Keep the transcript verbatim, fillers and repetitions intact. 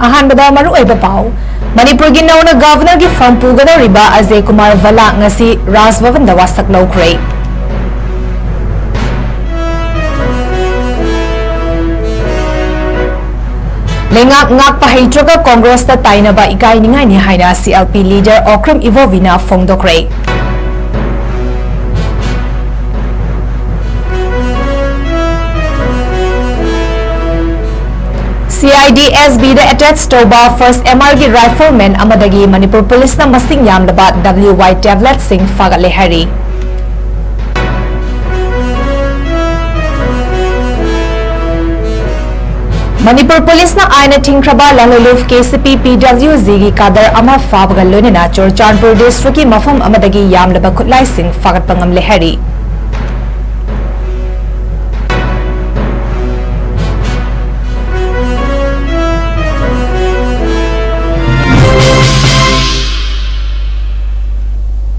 ꯑꯍꯥꯟꯕꯗ ꯃꯔꯨꯑꯣꯏꯕ ꯄꯥꯎ꯫ ꯃꯅꯤꯄꯨꯔꯒꯤ ꯅꯧꯅ ꯒꯚꯔꯅꯔꯒꯤ ꯐꯝ ꯄꯨꯒꯗꯧꯔꯤꯕ ꯑꯖꯌ ꯀꯨꯃꯥꯔ ꯚꯜꯂꯥ ꯉꯁꯤ ꯔꯥꯖ ꯚꯕꯟꯗ ꯋꯥꯁꯛ ꯂꯧꯈ꯭ꯔꯦ꯫ ꯂꯩꯉꯥꯛ ꯉꯥꯛꯄ ꯍꯩꯇ꯭ꯔꯒ ꯀꯣꯡꯒ꯭ꯔꯦꯁꯇ ꯇꯥꯏꯅꯕ ꯏꯀꯥꯏꯅꯤꯡꯉꯥꯏꯅꯤ ꯍꯥꯏꯅ C L P leader Okram ꯏꯕꯣꯕꯤꯅ ꯐꯣꯡꯗꯣꯛꯈ꯭ꯔꯦ꯫ C I D S Bꯗ attach ꯇꯧꯕ first M R ꯒꯤ rifleman ꯑꯃꯗꯒꯤ ꯃꯅꯤꯄꯨꯔ ꯄꯨꯂꯤꯁꯅ ꯃꯁꯤꯡ ꯌꯥꯝꯂꯕ W Y tabletꯁꯤꯡ ꯐꯥꯒꯠꯂꯦ ꯍꯥꯏꯔꯤ꯫ ꯃꯅꯤꯄꯨꯔ ꯄꯨꯂꯤꯁꯅ ꯑꯥꯏꯟꯅ ꯊꯤꯡꯈ꯭ꯔꯕ ꯂꯥꯂꯣꯂꯨꯞ K C P P W Gꯒꯤ ꯀꯥꯗꯔ ꯑꯃ ꯐꯥꯕꯒ ꯂꯣꯏꯅꯅ ꯆꯨꯔꯆꯥꯟꯄꯨꯔ districtꯀꯤ ꯃꯐꯝ ꯑꯃꯗꯒꯤ ꯌꯥꯝꯂꯕ ꯈꯨꯠꯂꯥꯏꯁꯤꯡ ꯐꯥꯒꯠꯄ ꯉꯝꯂꯦ ꯍꯥꯏꯔꯤ꯫